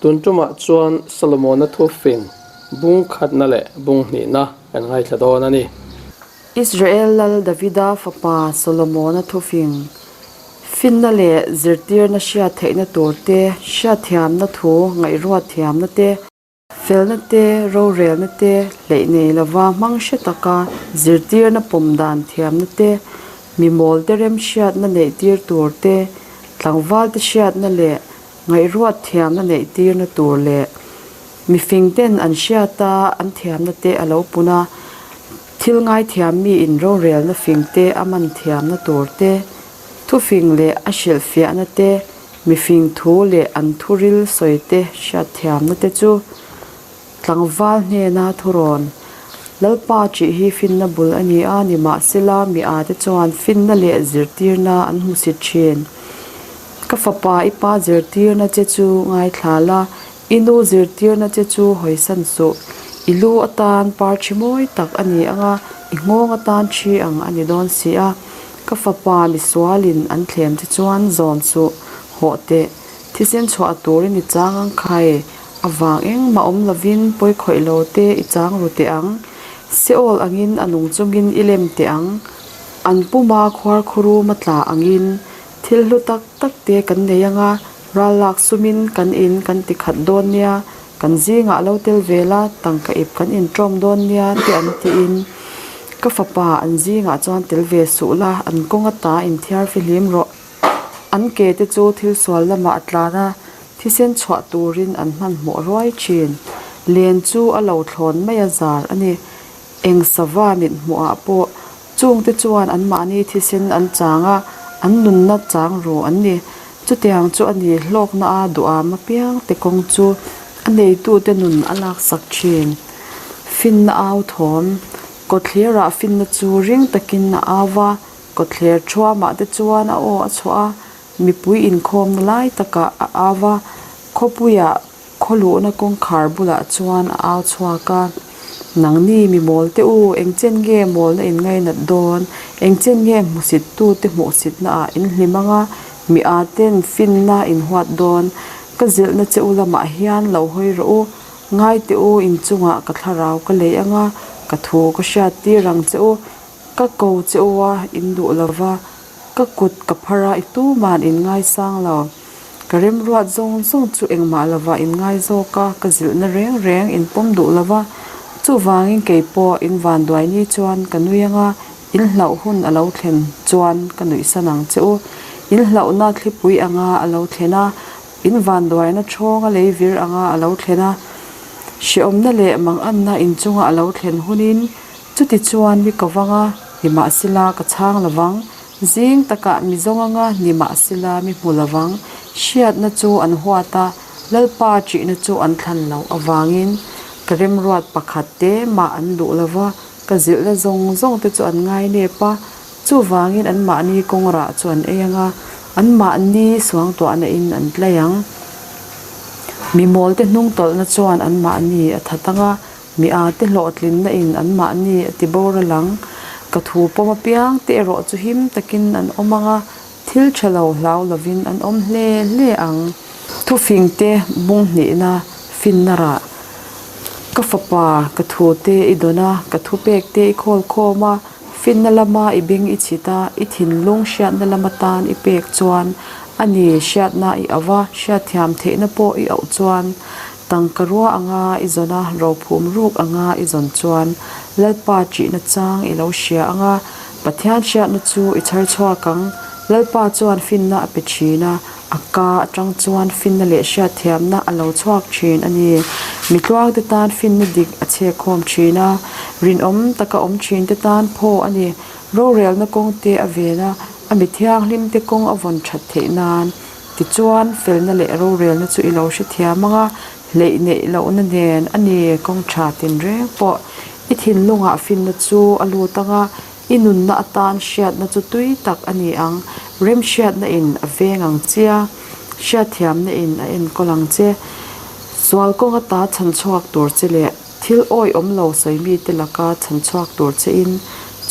Tun tumah chuan Solomona thufing bung khatna leh bung hnihna kan ngaithla dawn a ni. Israel lal Davida fapa Solomona thufing finna leh zirtirna hriat theihna tur te, hriatthiamna thu ngaihruat thiamna te, Felna te, rorelna te, hleih nei lova hmang hre taka zirtirna pawm dan thiamna te, mi mawl te remhriatna neih tir tur te, tlangval te hriatna leh ngaihruat thiamna neih tirna tur leh mifing ten an hriata an thiamna te a lo pun a, thil ngaithiam mi in rorelna fing te a man thiamna tur te, thufing leh a hrilhfiahna te, Mifing thu leh an thuril sawite hriatthiamna te chu tlangval hnena thurawn Lalpa ṭih hi finna bul a ni a, nimahsela mi â te chuan finna leh zirtirna an hmusit ṭhin. Ka fapa i pa zirtirna che chu ngaithla la, i nu zirtirna che chu hawisan suh. I lu atan par ṭhi mawi tak a ni ang a, i nghawng atan ṭhi ang a ni dawn si a. Ka fapa misualin an thlem che chuan zawm suh, hawh teh. Thisen chhuah turin i chang ang khai, avang engmah awm lovin pawi khawih lo te i chang ru teh ang. Seol angin a nung chungin i lem teh ang. An puma khuar khurum a tla angin thil hlu tak tak te kan nei ang a, ral lak sumin kan in kan ti khat dawn nia, Kan zingah lo tel ve la, tangka ip kan inṭawm dawn nia te an tiin ka fapa an zingah chuan tel ve suh la, an kawng ata inthiar fihlim rawh. An ke te chu thil sual lamah a tlan a, thisen chhuah turin an hmanhmawh ruai ṭhin. Len chu a lo thlawn mai a zar a ni. Eng sava mit hmuhah pawh chungte chuan anmahni thisen an chang a, an nunna chang ru an ni. Chutiang chu a ni hlawkna a duham apiang te kawng chu a neitute nun a laksak thin. Finna au thawm, Kawtthlerah finna chu ring takin a au va, kawtthler thuamah te chuan a aw a chhuah a, mipui inkhawmna lai takah a au va, khawpuiah Khaw luhna kawngkhar bulah chuan a au chhuak a, Nangni mi mawl te u, engchen nge mawlna in ngainat dawn? Engchen nge hmusit tute hmuhsitna ah in hlim ang a, mi â ten finna in huat dawn? Ka zilhna che u lamah hian lo hawi rawh u, ngai teh u, inchungah ka thlarau ka lei ang a, ka thu ka hriat tir ang che u, ka ko che u a, in duh lo va, ka kut ka phar a, i tuman in ngaisang lo. Ka remruat zawng zawng chu engmah lova in ngai zawk a, ka zilhna reng reng in pawm duh lova, chuvangin kei pawh in vanduai ni chuan ka nui ang a, in hlauh hun a lo thlen chuan ka nuihsan ang che u. In hlauhna thlipui anga a lo thlen a, in vanduaina thawnga lei vir anga a lo thlen a, hrehawmna leh manganna inchunga a lo thlen hunin chuti chuan mi ko vang a, nimahsela ka chhang lovang. Zing takah mi zawng anga ni mahsela mi hmu lovang, hriatna chu an huat a, Lalpa ṭihna chu an thlan loh avangin ka remruat pakhat te mah an duh lo va, ka zilhna zawng zawng te chu an ngai nep a, chuvangin anmahni kawng rah chu an ei ang a, anmahni suangtuahna in an tlai ang. Mi mawlte hnungtawlhna chuan anmahni a that ang a, Mi â te hlawhtlinna in anmahni a ti boral ang. Ka thu pawm apiang te erawh chu him takin an awm ang a, thil tha lo hlau lovin an awm hle hle ang. Thufing te bung hnihna finna rah. Ka fapa, ka thu te i dawn a, ka thupek te i khawl khawm a, finna lama i beng i chhit a, i thinlung hriatna lama tan i pek chuan a ni, hriatna i auh a, hriatthiam theihna pawh i auh chuan Tangka rua anga i zawn a, rophum ruk anga i zawn chuan Lalpa ṭihna chang i lo hria ang a, Pathian hriatna chu i chhar chhuak ang. Lalpa chuan finna a pe ṭhin a, a ka aṭang chuan finna leh hriatthiamna a lo chhuak ṭhin a ni. Mi tluangte tan finna dik a chhekkhawm ṭhin a, rinawm taka awm ṭhinte tan phaw a ni. Rorelna kawngte a ven a, a mi thianghlimte kawng a vawn ṭhat theih nan. Tichuan, felna leh rorelna chu i lo hrethiam ang a, hleih neih lohna nen a ni kawng tha tinreng pawh. I thinlungah finna chu a lut ang a, i nunna atan hriatna chu tui tak a ni ang. Remhriatna in a veng ang che a, hriatthiamna in a enkawl ang che. Sual kawng ata chhan chhuak tur che leh thil awihawm lo sawi mite laka chhan chhuak tur che in,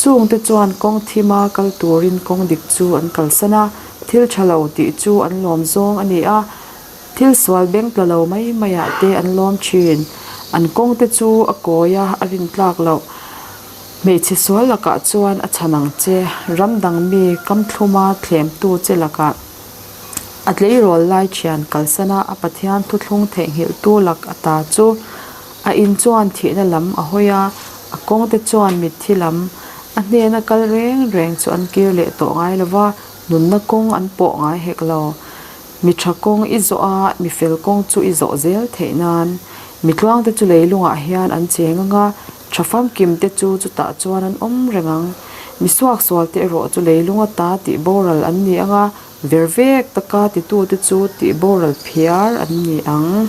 chungte chuan kawng thima kal turin kawng dik chu an kalsan a. Thil tha lo tih chu an lawm zawng a ni a, Thil sual beng tla lo mai maiah te an lawm thin. An kawngte chu a kawi a, a rintlak loh. Hmeichhe sual lakah chuan a chhan ang che. Ram dang mi kam thluma thlemtu che lakah a tleirawl lai thian kalsana a Pathian thuthlung theihnghilhtu lak ata chu a in chuan thihna lam a hawi a, a kawngte chuan mitthi lam a hnena kal reng reng chu an kir leh tawh ngai lo va, nunna kawng an pawh ngai hek lo. Mi tha kawng i zawh a, mi fel kawng chu i zawh zel theih nan. Mi tluangte chu leilungah hian an cheng ang a, tha famkim te chu chutah chuan an awm reng ang. Mi suaksualte erawh chu leilung ata tih boral an ni ang a, ver vek taka titute chu tih boral phiar an ni ang.